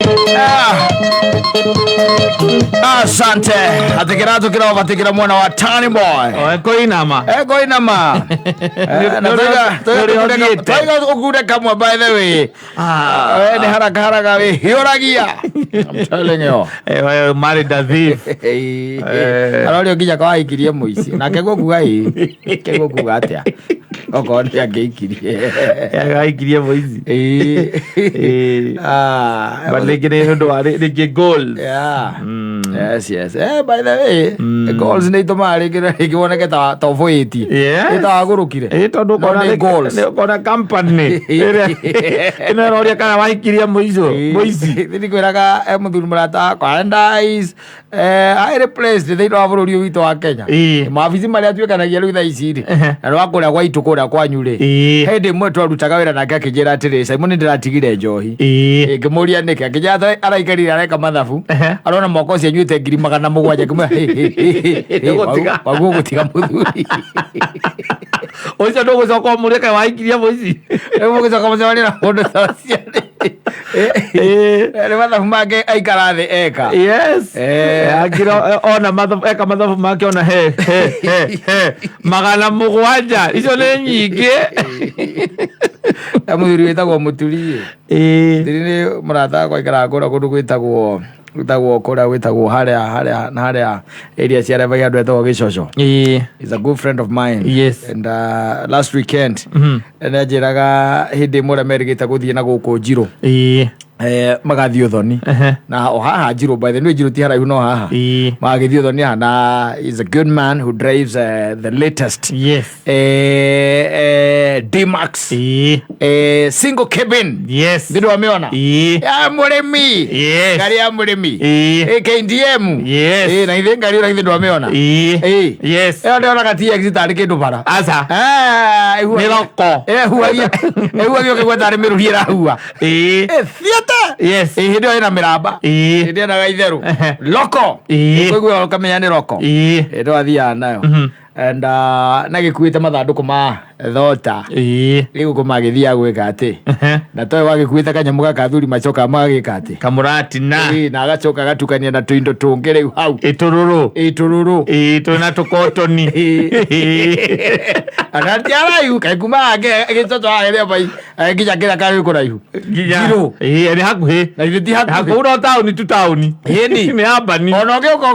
Ah. Asante. Atikira tukira obatikira mwana wa Tani Boy. Ekoinama. Ekoinama. Na toiga toiga ukure kamwe, by the way. Ah. We ni haraka haraka we hiuragia. I'm telling you. Eh, married a thief. Eh. Arorio nginya kwa aikirie muici. Nake gukuga ĩ. Ke gukuga atia? Okorwo nĩ angĩikirie. Aikirie mũici. Ĩ. Eh. Ah. But rĩngĩ nĩ ũndũ wa rĩngĩ goals. Yeah. Yes. By the way, goals nĩ itũmaga rĩngĩ na rĩngĩ woneke ta ũbũĩtie. Yeah. Ĩ ta wagũrũkire. Ĩ tondũ No ũkona nĩ goals. nĩ ũkona company ĩrĩa ĩno ĩroria kana waikirie mũico mũici. Nĩ kwĩraga mũthuri mũrata wakwa and I I replaced thĩinĩ wa bũrũri ũyũ witũ wa Kenya. Ĩĩ. Mawabici marĩa atuĩkanagia rĩu thaa ici rĩ. Na nĩ wa kũrĩa gwa itũ kũrĩa kwanyu rĩ. Hĩndĩ ĩmwe twarutaga wĩra nake akĩnjĩra atĩrĩ, "Simon, nĩndĩratigire njohi." Ngĩmũria nĩkĩ, akĩnjĩra atĩ araikarire areka mathabu. Arona mwaka ũcio anyuĩte 700,000. Ngĩmwĩra, "Hĩ, hĩ, hĩ, hĩ, hĩ, Nĩũgũtiga. waguo ũgũtiga, mũthuri." Ũcio ndũgũcoka ũmũrie kaĩ waikirie mũici. Rĩu mũgĩcoka mũcemanie na mũndũ ta ũcio rĩ. Nĩ mathabu make aikara thĩ eka. Yes. Eh. Akira ona mathabu eka mathabu make ona he he he he 700, icio nĩ nyingĩ. Na mũthuri wĩtagwo Mũturi. Ndiri nĩ mũrata wakwa aikaraga kũrĩa kũndũ gwĩtagwo kũrĩa gwĩtagwo harĩa na harĩa area cia Revagia, andũ etagwo Gĩcoco. He's a good friend of mine. And last weekend nĩanjĩraga hĩndĩ ĩmwe ũrĩa merĩgĩte gũthiĩ na gũkũ Njirũ. Magathiĩ ũthoni. Na o haha Njirũ, by the way, Njirũ ti haraihu no haha. Magagĩthiĩ ũthoni haha na is a good man who drives the latest D-Max single cabin. Ndĩ wamĩona? Ya mũrĩmi. Ngari ya mũrĩmi. KDM. Na ithe ngari ĩyo githĩ ndwamĩona? Ĩyo ndĩonaga TX tarĩ kĩndũ bara. Aca. Eh, Nĩ roko. Ĩhuhagia ũkĩigua tarĩ mĩrũri ĩrahua. Thiĩte. Hĩndĩ ĩyo ĩna mĩramba. Hĩndĩ ĩyo ĩnaga itherũ. Loko. Ũkũigua ũkamenya nĩ roko. Hĩndĩ ĩyo athiaga nayo. And na gĩkuĩte mathandũkũ ma thota. Rĩu kũ magĩthiaga gwĩka atĩ. Na toĩ wagĩkuĩte kanyamũ gaka athuri macokaga magagĩka atĩ. Kamũratina. Ĩĩ, na agacoka agatukania na tũindo tũngĩ rĩu hau. Ĩtũrũrũ. Ĩtũrũrũ. Twĩna tũkotoni. Ana ti araihu kaĩ kuma hake gĩcoco hageria bai nginya kĩrĩa karĩ kũraihu. Nginya. Njirũ. Nĩ hakuhĩ. Na ithe ti hakuhĩ. Hakuhĩ no taũni tu taũni. Ĩni. Nĩ ambani. Ona ũngĩũka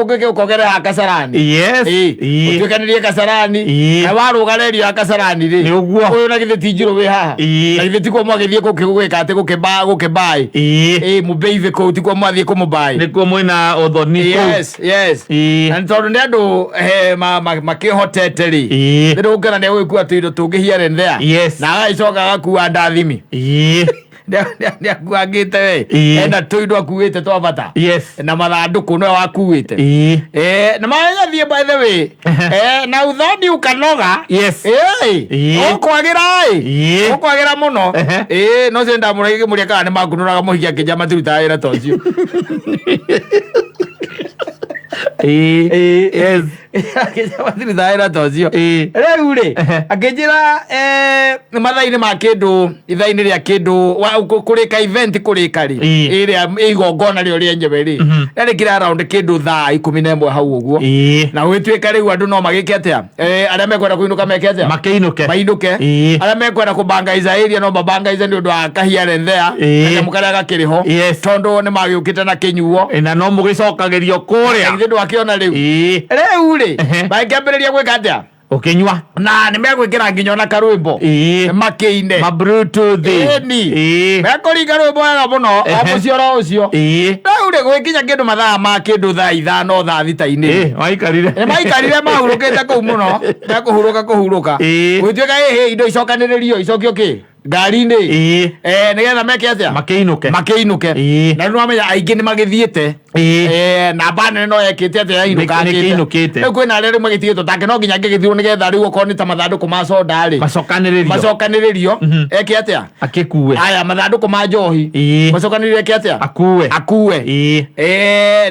ũgĩũka ũgere Kasarani. Ũtuĩkanĩrie Kasarani. Na warũga reri ya Kasarani rĩ. Nĩ ũguo. Ũyũ na githĩ ti Njirũ wĩ haha? Na githĩ tikuo mwagĩthiĩ gwĩka atĩ gũkĩmbaĩ. Mũbeithi kũu tikuo mwathiĩ kũmũmbaĩ. Nĩkuo mwĩna ũthoni kũu. Yes. Na nĩ tondũ nĩ andũ makĩhotete rĩ. Nĩ ndũgũkĩona nĩ egũgĩkua tũindo tũngĩ here and there. Na agagĩcoka agakua ndathimi. Nĩ akuangĩte we. Ena tũindo akuĩte twa bata. Na mathandũkũ nĩwe wakuĩte. Na magathiĩ, by the way. Na uthoni ukanoga. Ũkwagĩra ĩ. Ũkwagĩra mũno. No cio ndamũragia ngĩmũria kana nĩ makunũraga mũhiki akĩnja matirutaga wĩra ta ũcio. Akĩnja matirutaga wĩra ta ũcio. Rĩu rĩ, akĩnjĩra mathaa-inĩ ma kĩndũ ithaa-inĩ rĩa kĩndũ kũrĩka event kũrĩka rĩ, ĩrĩa igongona rĩo rĩenyewe rĩ, rĩarĩkire around kĩndũ thaa 11 hau ũguo. Na gũgĩtuĩka rĩu andũ no magĩke atĩa, arĩa mekwenda kũinũka meke atĩa? Makĩinũke. Mainũke. Arĩa mekwenda kũbangaiza area no mabangaize nĩ ũndũ wa kahia and there. Kanyamũ karĩa gakĩrĩ ho. Tondũ nĩ magĩũkĩte na kĩnyuo. Na no mũgĩcokagĩrio kũrĩa. Githĩ ndwakĩona rĩu? Rĩu rĩ, magĩkĩambĩrĩria gwĩka atĩa? Ũkĩnyua. Na nĩ megwĩkĩra nginya ona karwĩmbo. Makĩine. Ma Bluetooth. Ĩni. Mekũringa rwĩmbo wega mũno o mũciĩ oro ũcio. Rĩu rĩ, gũgĩkinya kĩndũ mathaa ma kĩndũ thaa 5 thaa 6-inĩ. Waikarire. Nĩ maikarire mahurũkĩte kũu mũno mekũhurũka kũhurũka. Gũgĩtuĩka ĩhĩ indo icokanĩrĩrio icokio kĩ ngari-inĩ. Nĩgetha meke atĩa? Makĩinũke. Makĩinũke. Na rĩu nĩwamenya aingĩ nĩ magĩthiĩte. Namba nene no yekĩte atĩa? Yainũkangĩte. Nĩkĩinũkĩte. Rĩu kwĩna arĩa rĩu magĩtigĩtwo take no nginya angĩgĩthirwo nĩgetha rĩu okorwo nĩ ta mathandũkũ ma soda rĩ, Macokanĩrĩrio. macokanĩrĩrio eke atĩa? Akĩkue. Aya mathandũkũ ma njohi macokanĩrĩrio eke atĩa? Akue. Akue.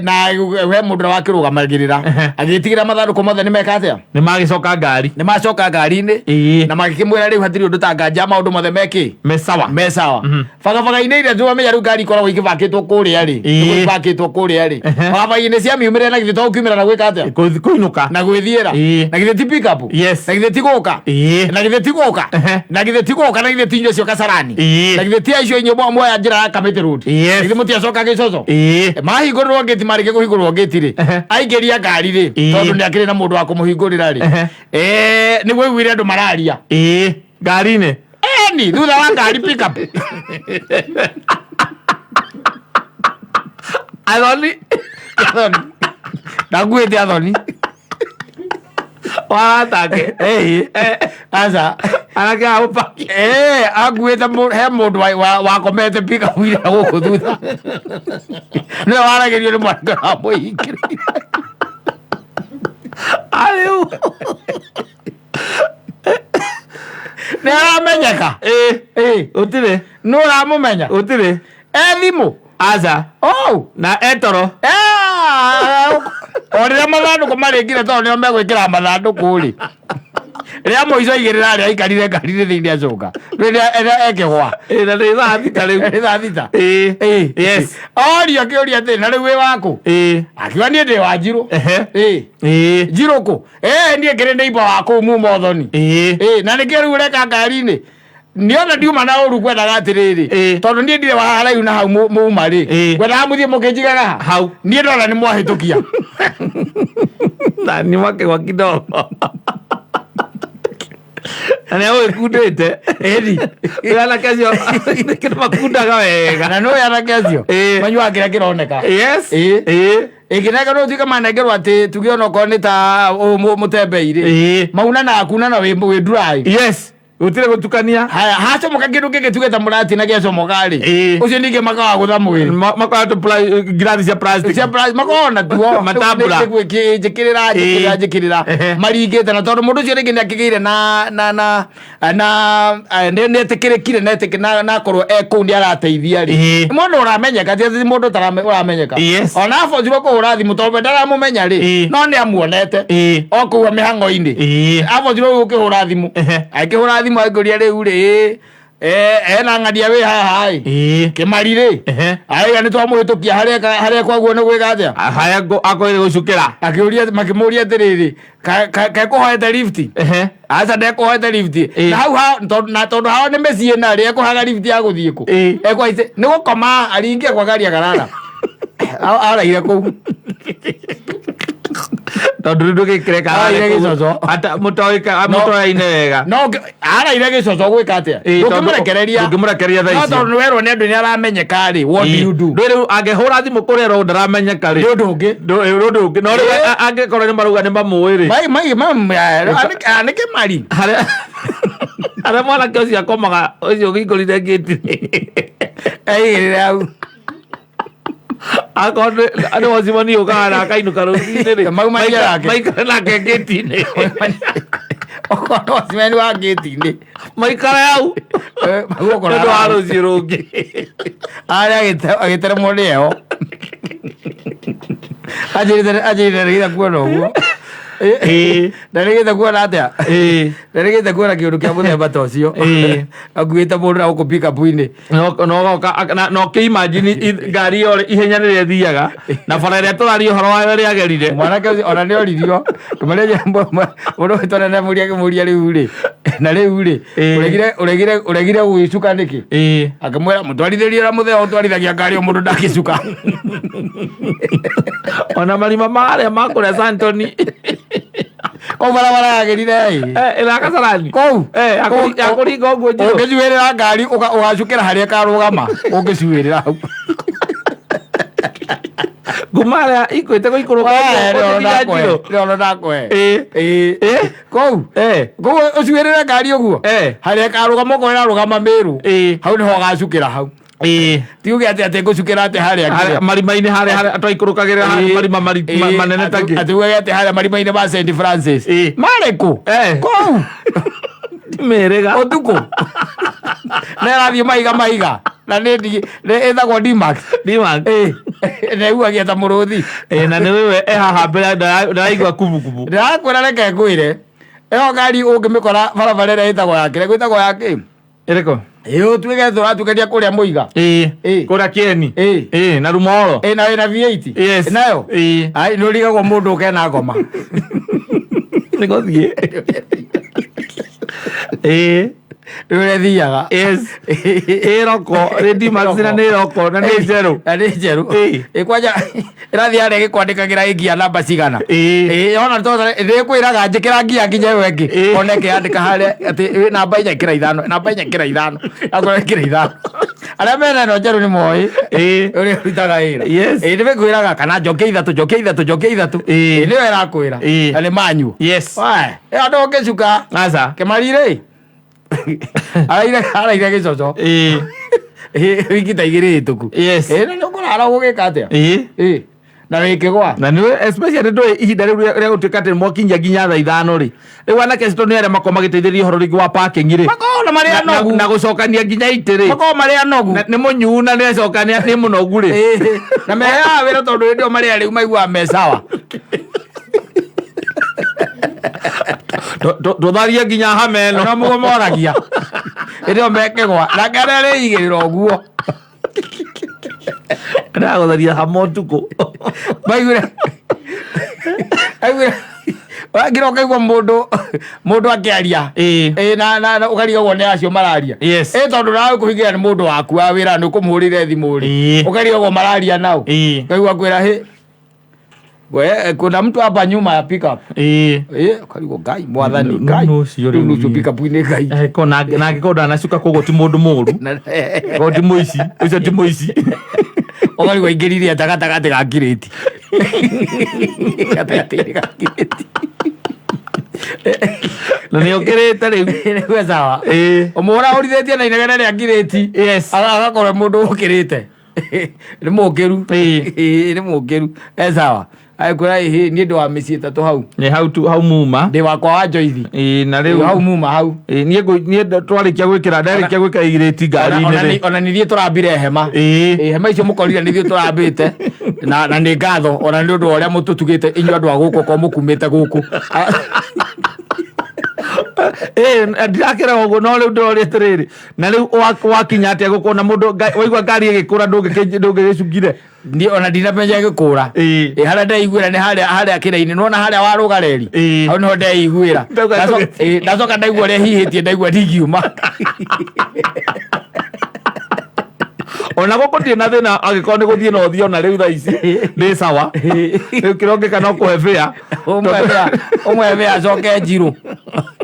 Na he mũndũ ũrĩa wakĩrũgamagĩrĩra agĩtigĩra mathandũkũ mothe nĩ meka atĩa? Nĩ magĩcoka ngari. Nĩ macoka ngari-inĩ. Na magĩkĩmwĩra rĩu hatirĩ ũndũ ta nganja maũndũ mothe. mekĩ Me sawa. Me sawa. Barabara-inĩ iria tũramenya rĩu ngari ikoragwo ikĩbakĩtwo kũrĩa rĩ, Ĩĩ. ibakĩtwo kũrĩa rĩ, barabara-inĩ cia miumĩrĩra, na githĩ to gũkiumĩra na gwĩka atĩa? Kũinũka. Na gwĩthiĩra. Ĩĩ. Na githĩ ti pick up? Yes. Na githĩ ti gũka? Ĩĩ. Na githĩ ti gũka? Na githĩ ti gũka? Na githĩ ti inyuĩ cio Kasarani? Ĩĩ. Na githĩ ti acio inyuĩ mwoya njĩra ya Kamĩtĩ Road? Yes. Na githĩ mũtiacoka Gĩcoco? Ĩĩ. Mahingũrĩrwo ngĩti, marĩkia kũhingũrĩrwo ngĩti rĩ, aingĩria ngari rĩ, Ĩĩ. tondũ nĩ akĩrĩ na mũndũ wa kũmũhingũrĩra rĩ, nĩguo aiguire andũ mararia. Ĩĩ. Ngari-inĩ. Eni thutha wa ngari pick up. Athoni. Athoni ndakuĩte athoni. Waratake. Ĩĩ. Aca. Anake a ũpaki. Ĩĩ, akuĩte he mũndũ wakomete pick up ira gũkũ thutha, nĩwe waragĩrio nĩ mwanake wamũhingĩrĩire. Arĩu. Nĩ aramenyeka? Ĩĩ. Ĩĩ. Gũtirĩ. Nĩ ũramũmenya? Gũtirĩ. E thimũ? Aca. Oh. Na etoro. O rĩrĩa mathandũkũ marĩkire, tondũ nĩo megwĩkĩra mathandũkũ rĩ, rĩa mũico igĩrĩra arĩa aikarire ngari-inĩ thĩinĩ, acoka rĩrĩa ĩrĩa ekĩgwa. Ĩĩ, na nĩ thaa 6 rĩu. Nĩ thaa 6. Ĩĩ. Ĩĩ. Yes. Orio akĩũria atĩ na rĩu wĩ waku? Akiuga niĩ ndĩ wa Njirũ. Ĩĩ. Njirũ kũ? Ĩĩ, niĩ ngĩrĩ neighbor wa kũu muma ũthoni. Ĩĩ, na nĩkĩo rĩu ũreka ngari-inĩ niona ndiuma na ũru, ngwendaga atĩrĩrĩ, tondũ niĩ ndirĩ wa haraihu na hau muma rĩ, ngwendaga mũthiĩ mũkĩnjigaga ha Hau. Niĩ ndona nĩ mwahĩtũkia. Na nĩ makĩgwa kidogo. Na nĩ agũgĩkundĩte. Ĩni. Anake acio nĩ makundaga wega. Na nĩ anake acio manyuaga kĩrĩa kĩroneka. Ĩĩ. Ĩngĩnengerwo no tuĩke manengerwo atĩ tuge onokorwo nĩ ta ũyũ mũtembei rĩ, maunanaga kunana wĩ dry. Yes. Gũtirĩ gũtukania. Haya, hacomoka kĩndũ kĩngĩ tuge ta mũratina gĩacomoka rĩ, ũcio ningĩ makaga gũtha mwĩrĩ. Makoya ngirathi cia plastic. Cia makoragwo na tuo. Matambura. Njĩkĩrĩra, njĩkĩrĩra, njĩkĩrĩra. Maringĩte, na tondũ mũndũ ũcio rĩngĩ nĩ akĩgĩire na nĩ etĩkĩrĩkire na akorwo e kũu nĩ arateithia rĩ, nĩ mũndũ ũramenyeka, ti atĩ mũndũ ũramenyeka. Ona abotirwo kũhũra thimũ, tondũ we ndaramũmenya rĩ, no nĩ amuonete o kũu mĩhang'o-inĩ. Abotirwo gũkĩhũra thimũ, akĩhũra thimũ akĩũria rĩu rĩ, ena ng'ania wĩ haha ĩ, kĩmari rĩ, aiga nĩ twamũhĩtũkia harĩa harĩa kwaguo nĩ gwĩka atĩa? Harĩa akwĩrĩ gũcukĩra. Akĩũria, makĩmũria atĩrĩrĩ, kekũhoete lift? Aca, ndekũhoete lift. Na hau na tondũ hao nĩ mĩciĩ na rĩ, ekũhaga lift ya gũthiĩ kũ? Ekũhaice nĩ gũkoma aringie kwa gari akarara, araire kũu. Tondũ rĩu ndũgĩkĩreka. Araire gĩcoco. Mũtoyaine wega. No araire gĩcoco gwĩka atĩa? Ndũngĩmũrekereria. Ndũngĩmũrekereria thaa No icio. tondũ nĩ werwo nĩ andũ nĩ aramenyeka rĩ, what do you do? Ndũ rĩu angĩhũra thimũ kũrĩa ro ndaramenyeka rĩ. Nĩ ũndũ ũngĩ. Nĩ ũndũ ũngĩ, no rĩu angĩkorwo nĩ marauga nĩ mamũĩ rĩ. Mai mai nĩ kĩmari. Harĩa mwanake ũcio akomaga, ũcio ũhingũrire ngĩti. Aigĩrĩre hau. Akorwo nĩ wacimani ũkaga na akainũka rũcinĩ rĩ. Maumania nake. Maikare nake ngĩti-inĩ. Okorwo wacimani wa ngĩti-inĩ. Maikare hau. Magũkora. Nĩ ũndũ wa rũciũ rũngĩ. Arĩa agĩteremwo nĩ heho, anjĩrĩte ndarĩgĩte kuona ũguo. Ndarĩgĩte kuona atĩa? Ndarĩgĩte kuona kĩũndũ kĩa mũthemba ta ũcio, akuĩte mũndũ na gũkũ pickup-inĩ. No kĩimagine ngari ĩyo ihenya rĩrĩa ĩthiaga na bara ĩrĩa tũraria ũhoro wayo ĩrĩa agerire. Mwanake ũcio ona nĩ oririo kĩmaria mũndũ wĩtwo nene mũria, akĩmũria rĩu rĩ, na rĩu rĩ, ũregire gũgĩcuka nĩkĩ? Akĩmwĩra mũtwarithĩrie ũrĩa mũtheo ũtwarithagia ngari o mũndũ ndangĩcuka. Ona marima marĩa makũrĩa Santoni. Kũu barabara yagĩrire ĩ. Ĩrĩa Kasarani. Kũu. Ya kũringa ũguo njirũ. Ũngĩcuĩrĩra ngari ũgacukĩra harĩa ĩkarũgama ũngĩcuĩrĩra hau. Nguma harĩa ikwĩte gũikũrũka ũguo, ũthiĩ nginya njirũ. Rĩono ndakũhe. Ĩĩ. Ĩĩ. Kũu kũu ũcuĩrĩre ngari ũguo, harĩa ĩkarũgama, okorwo ĩrarũgama Mĩrũ, hau nĩho ũgacukĩra hau. Ti uge atĩ ngũcukĩra atĩ harĩa Harĩa- kĩrĩa. Marima-inĩ harĩa twaikũrũkagĩra harĩa marima manene takĩ. Atĩ uge atĩ harĩa marima-inĩ ma St Francis. Marĩ kũ? Kũu. Mĩrĩga. Ũtukũ na ĩrathiĩ mahiga mahiga na nĩ nĩ ĩtagwo D-Max. D-Max. Ĩĩ, na ĩhuhagia ta mũrũthi. Ĩĩ, na nĩ wewe e haha mbere ndaraigua kubukubu. Ndĩrakwĩra, reke ngwĩre, ĩyo ngari ũngĩmĩkora barabara ĩrĩa ĩtagwo ya kĩrĩa gwĩtagwo ya kĩ. Ĩrĩkũ? Ĩ ũtuĩke tũratuĩkania kũrĩa mũiga. Ĩĩ. Ĩĩ. Kũrĩa Kĩeni. Ĩĩ. Ĩĩ, na Rumoro. Ĩ na wĩna V8. Yes. Nayo. Ĩĩ. Ai nĩ ũrigagwo mũndũ ũke na ngoma. Nĩ gũthiĩ. Ĩĩ. Nĩ ũrĩa thiaga. Yes. Ĩ roko, nĩ D-Max na nĩ roko na nĩ njerũ. Na nĩ njerũ. Ĩĩ. Ĩ kwanja ĩrathiĩ harĩa ĩgĩkwandĩkagĩra ĩ ngia namba cigana. Ĩĩ. Ĩ ona to nĩ ĩkwĩraga njĩkĩra ngia nginya ĩyo ĩngĩ. Ĩĩ. Ona ĩkĩandĩka harĩa atĩ ĩ namba 4 ĩkĩra 5, namba 4 ĩkĩra 5. Akorwo ĩkĩra 5. Arĩa mena ĩno njerũ nĩ moĩ. Ĩĩ. Ũrĩa ũrutaga wĩra. Yes. Ĩ nĩ ĩkwĩraga kana njoke ithatũ, njoke ithatũ, njoke ithatũ. Ĩĩ. Ĩ nĩyo ĩrakwĩra. Ĩĩ. Na nĩ manyu. Yes. Wae, ĩyo ndũngĩcuka. Aca. Kĩmari rĩ. Araire gĩcoco. Ĩĩ. Ĩ, wiki ta 2 hĩtũku. Yes. Ĩ na nĩ ũkũrara ũgĩka atĩa? Ĩĩ. Ĩ. Na wĩkĩgwa. Na nĩ especially ndũĩ ihinda rĩu rĩa gũtuĩka atĩ mwakinyia nginya thaa 5 rĩ. Rĩu anake acio tondũ nĩ arĩa makoragwo magĩteithĩrĩria ũhoro rĩngĩ wa parking rĩ. Makoragwo na marĩ anogu. Na gũcokania nginya itĩ rĩ. Makoragwo marĩ anogu. Na- Nĩ mũnyuu na nĩ acokania nĩ mũnogu rĩ. Ĩ, na meheaga wĩra tondũ hĩndĩ ĩyo marĩ arĩu maiguaga me sawa. Tũtharie nginya hama ĩno. No mũguo moragia. Hĩndĩ ĩyo mekĩgwa. Nake arĩa arĩigĩrĩra ũguo. Ndagũtharia hama ũtukũ. Maiguire. Aiguire. Wagira ũkaigua mũndũ akĩaria. Ĩĩ. Ĩ na ũkarigagwo nĩ acio mararia. Yes. Ĩ tondũ nawe kũhingĩra nĩ mũndũ waku wa wĩra nĩ ũkũmũhũrĩire thimũ rĩ. Ĩĩ. Ũkarigagwo mararia nao. Ĩĩ. Ũkaigua kwĩra hĩ. We, kuna mtu hapa nyuma ya pickup. Ĩĩ. Ĩ, ũkarigwo Ngai mwathani Nũ- Ngai. nũ ũcio Rĩu rĩu nũ ũcio ĩ. pickup-inĩ Ngai. Eh, ko na na angĩkorwo ndanacuka koguo ti mũndũ mũru. Koguo ti mũici. Ũcio ti mũici. Ũkarigwo aingĩririe ata gatagatĩ ga kirĩti. Gatagatĩ-inĩ ga kirĩti. Na nĩ ũkĩrĩte rĩu. Nĩguo sawa. Ĩĩ. Ũmũhũrahũrithĩtie na inegene rĩa kirĩti. Yes. Agakorwo mũndũ ũkĩrĩte. Nĩ mũkĩru. Ĩĩ. Ĩĩ, nĩ mũkĩru. E sawa. Agĩkwĩra ĩhĩ niĩ ndĩ wa mĩciĩ 3 hau. Nĩ hau tu hau muma. Ndĩ wakwa wa Njoithi. Ĩĩ, na Rĩu hau rĩu muma hau. Ĩĩ, niĩ niĩ twarĩkia gwĩkĩra ndarĩkia gwĩkĩra irĩti ngari-inĩ rĩ. Ona nĩ ithuĩ tũrambire hema. Ĩĩ. Ĩĩ, hema icio mũkorire nĩ ithuĩ tũrambĩte na nĩ ngatho ona nĩ ũndũ wa ũrĩa mũtũtugĩte inyuĩ andũ a gũkũ okorwo mũkumĩte gũkũ. Ĩĩ, ndirakĩra ũguo no rĩu ndĩroria atĩrĩrĩ na rĩu wakinya atĩa gũkũ na mũndũ waigua ngari ĩgĩkũra ndũngĩgĩcukire. Niĩ ona ndinamenya ĩgĩkũra. Ĩĩ. Ĩ harĩa ndeiguĩra nĩ harĩa kĩrainĩ nĩwona harĩa warũga reri. Ĩĩ. Hau nĩho ndeiguĩra. Ndauga Ĩ, ndacoka ndaigua ũrĩa hihĩtie ndaigua ndingiuma. Ona gũkũ ndirĩ na thĩna angĩkorwo nĩ gũthiĩ no ũthiĩ ona rĩu thaa ici nĩ sawa. Rĩu kĩrĩa ũngĩka no kũhe fare. Ũmwe bĩa acoke njirũ.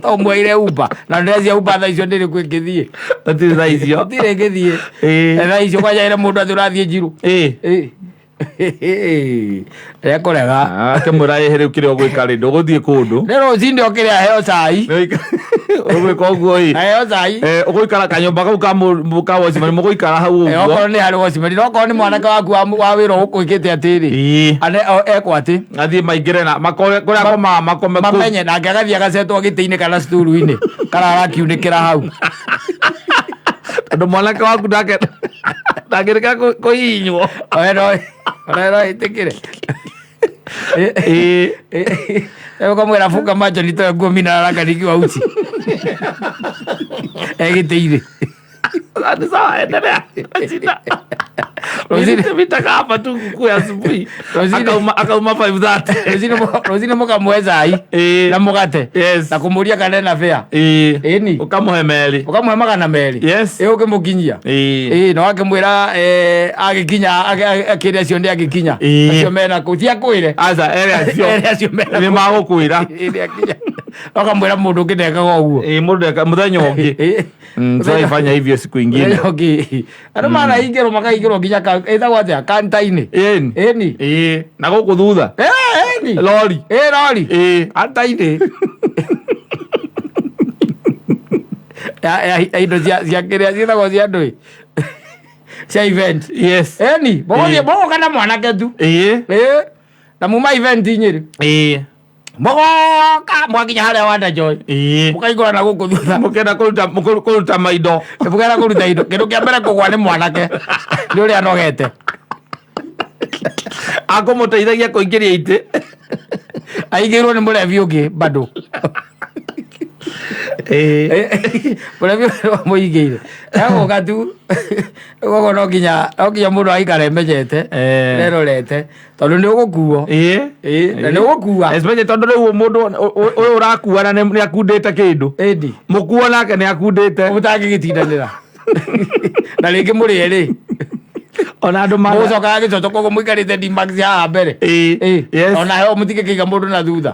To ũmweire Uber. Na ndĩrecia Uber thaa icio ndĩrĩ kwĩ ĩngĩthiĩ. Gũtirĩ thaa icio. Gũtirĩ ĩngĩthiĩ. Ĩĩ. Thaa icio kwanja ĩre mũndũ atĩ ũrathiĩ njirũ. Ĩĩ. Ĩĩ. Rekũrega. Akĩmwĩra ĩhĩ rĩu kĩrĩa ũgwĩka rĩ ndũgũthiĩ kũndũ. Nĩ rũcinĩ okĩre aheo cai. Ũgwĩka ũguo ĩ. Aheo cai. Eh, ũgũikara kanyũmba kau ka watchman mũgũikara hau Ĩ, ũguo. okorwo nĩ harĩ watchman no okorwo nĩ mwanake waku wa wĩra ũgũkwĩkĩte atĩrĩ. Ĩĩ. Ane ekwo atĩ. Athiĩ maingĩre na makore kũrĩa akomaga makome kũu. Mamenye nake agathiĩ agacetwo gĩtĩ-inĩ kana sturu-inĩ kana arakiunĩkĩra hau. Tondũ mwanake waku ndake ndangĩreka kũhihinywo. Ona no ĩtĩkĩre. Ĩĩ. Ũkamwĩra funga macho nitoe nguo mimi nalala nikiwa uchi. Egĩtĩ-inĩ. Ni sawa, endelea. Shida. Rũcinĩ- Mimi hapa tu kuku ya asubuhi. Akauma 5:30. Rũcinĩ mũkamũhe cai Ĩĩ. na mũgate Yes. na kũmũria kana ena fare. Ĩĩ. Ĩni. Ũkamũhe merĩ. Ũkamũhe 200. Yes. Ĩ ũkĩmũkinyia. Ĩĩ. Ĩĩ na wakĩmwĩra agĩkinya akĩrĩ acio nĩ agĩkinya. Ĩĩ. Acio mena kũu ti akwĩre. Aca ere acio. Ere acio mena Nĩ kũu. magũkwĩra. Ĩĩ nĩ akinya. Ũkamwĩra mũndũ ũngĩ ndekaga ũguo. Ĩĩ mũndũ eka mũthenya ũngĩ. Ĩĩ. Tutaifanya hivyo siku ingine. Mũthenya ũngĩ. Andũ manaingĩrwo makaingĩrwo nginya ĩtagwo atĩa kanta-inĩ. Ĩni. Ĩni. Ĩĩ. Na gũkũ thutha. Ĩĩ, ĩni. Lori. Ĩĩ rori. Ĩĩ. Kanta-inĩ. Ya indo cia kĩrĩa ciĩtagwo cia ndũĩ. Cia event. Yes. Ĩni, mũgũthiĩ Ĩĩ. mũgũka na mwanake tu. Ĩĩ. Ĩĩ. Na muma event Nyĩrĩ. Ĩĩ. Mũgoka mwakinya harĩa Wanda Joy. Ĩĩ. Mũkaingũra na gũkũ thutha. Mũkĩenda kũruta maindo. Mũkenda kũruta indo. Kĩndũ kĩa mbere kũgwa nĩ mwanake. Nĩ ũrĩa anogete. Akũmũteithagia kũingĩria itĩ. Aingĩrwo nĩ mũrebi ũngĩ bado. Mũremi mũigĩire egũka tu. Koguo no nginya mũndũ aikare emenyete, erorete, tondũ nĩ ũgũkuo. Ĩĩ, na nĩ ũgũkua. Especially tondũ rĩu mũndũ ũyũ ũrakua na nĩ akundĩte kĩndũ. Ĩndi. Mũkuo nake nĩ akundĩte. Mũtangĩgĩtindanĩra na rĩngĩ mũrĩ erĩ. Ona andũ mana. Mũgũcokaga gĩcoco, koguo mũikarĩte D-Max haha mbere. Ona heo mũtingĩkĩiga mũndũ na thutha.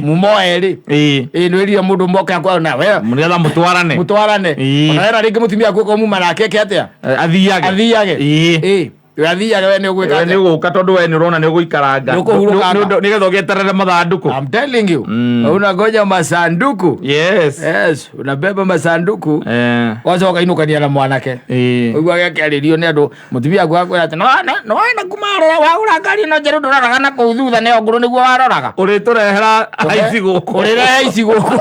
Mumo erĩ. Ĩĩ, nĩ wĩrire mũndũ moke akwa na we. Nĩgetha mũtwarane. Mũtwarane. Ona wena rĩngĩ mũtumia akuo muma nake eke atĩa? Athiage. Athiage. Ĩĩ, we athiage, we nĩ ũgwĩka We nĩ atĩa? ũgũka tondũ we nĩ ũrona nĩ ũgũikaranga. Nĩ ũkũhurũkanga. Nĩgetha ũgĩeterere mathandũkũ. I'm telling you. Unangoja masanduku. Yes, unabeba masanduku. Wacoka inũkania na mwanake. Ũguo agĩakĩarĩrio nĩ andũ, mũtumia aku akwĩra atĩ no wena kuma warora wagũra ngari ĩno njerũ, ndũroraga na kũu thutha, nĩyo ngũrũ nĩguo waroraga. Ũrĩtũrehera aici gũkũ. Ũrĩrehe ici gũkũ.